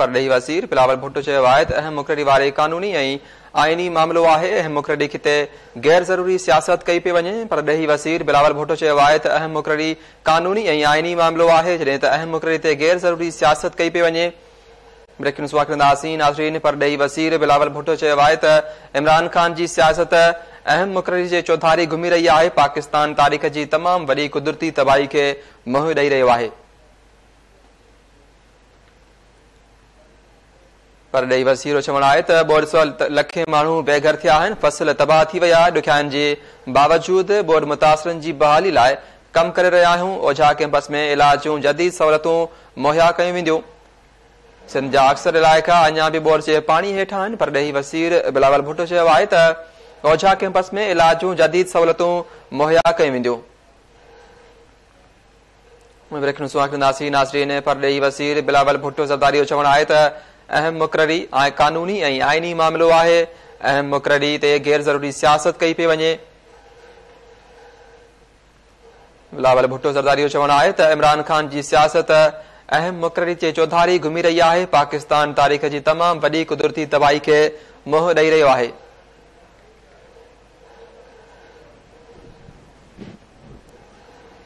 پرڏيهي وزير بلاول ڀٽو چيو آهي ته اهم مقرري واري قانوني ۽ آئيني معاملو آهي، اهم مقرري تي غير ضروري سياست ڪئي پئي وڃي. پرڏيهي وزير بلاول ڀٽو چيو آهي ته اهم مقرري قانوني ۽ آئيني معاملو آهي، جڏهن ته اهم مقرري تي غير ضروري سياست ڪئي پئي وڃي. بريڪنگ نيوز ڪنداسين ناظرين، پرڏيهي وزير بلاول ڀٽو چيو آهي ته عمران خان جي سياست اهم مقرري جي چوڌاري گهمي رهي آهي، پاڪستان تاريخ جي تمام وڏي قدرتي تباهي کي منهن ڏئي رهيو آهي. پرڏيهي وزير جو چوڻ آهي ته ٻوڏ سبب لکين ماڻهو بي گهر ٿيا آهن، فصل تباهه ٿي ويا، ڏکيائين جي باوجود ٻوڏ متاثرن جي بحالي لاء ڪم ڪري رهيا آهيون، اوجها ڪيمپس ۾ علاج جون جديد سهولتون مهيا ڪيون وينديون. سنڌ جا اڪثر علائقا اڃا به ٻوڏ جي پاڻي هيٺ آهن، پرڏيهي وزير بلاول ڀٽو چيو آهي ته اوجها ڪيمپس ۾ علاج جون جديد سهولتون مهيا ڪيون وينديون. ناظرين، پرڏيهي وزير بلاول ڀٽو زرداري جو چوڻ آهي ته اهم مقرري قانوني ۽ آئيني معاملو آهي، اهم مقرري تي غير ضروري سياست ڪئي پئي وڃي. بلاول ڀٽو زرداري جو چوڻ آهي ته عمران خان جي سياست اهم مقرري جي چوڌاري گهمي رهي آهي، پاڪستان تاريخ جي تمام وڏي قدرتي تباهي کي منهن ڏئي رهيو آهي.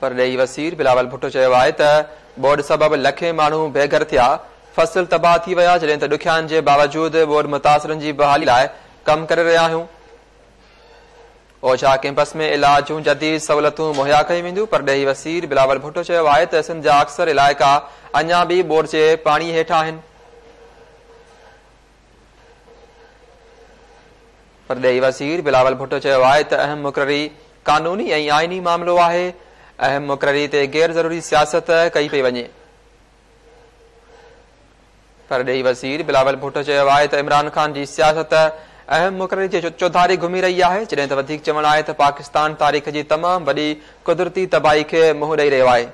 پرڏيهي وزير بلاول ڀٽو چيو آهي ته ٻوڏ سبب لکين ماڻهو بي گهر ٿيا، فصل تباهه ٿي ويا، جڏهن ته ڏکيائين جي باوجود ٻوڏ متاثرن جي بحالي لاء ڪم ڪري رهيا آهيون. اوجها ڪيمپس ۾ علاج جون جديد سهولتون مهيا ڪيون وينديون. پرڏيهي وزير بلاول ڀٽو چيو آهي ته سنڌ جا اڪثر علائقا اڃا به ٻوڏ جي پاڻي هيٺ آهن. پرڏيهي وزير بلاول ڀٽو چيو آهي ته اهم مقرري قانوني ۽ آئيني معاملو آهي، اهم مقرري تي غير ضروري سياست ڪئي پئي وڃي. پرڏيهي وزير بلاول ڀٽو چيو آهي ته عمران خان جي سياست اهم مقرري جي چوڌاري گهمي رهي آهي، جڏهن ته وڌيڪ چوڻ آهي ته پاڪستان تاريخ جي تمام وڏي قدرتي تباهي کي منهن ڏئي رهيو آهي.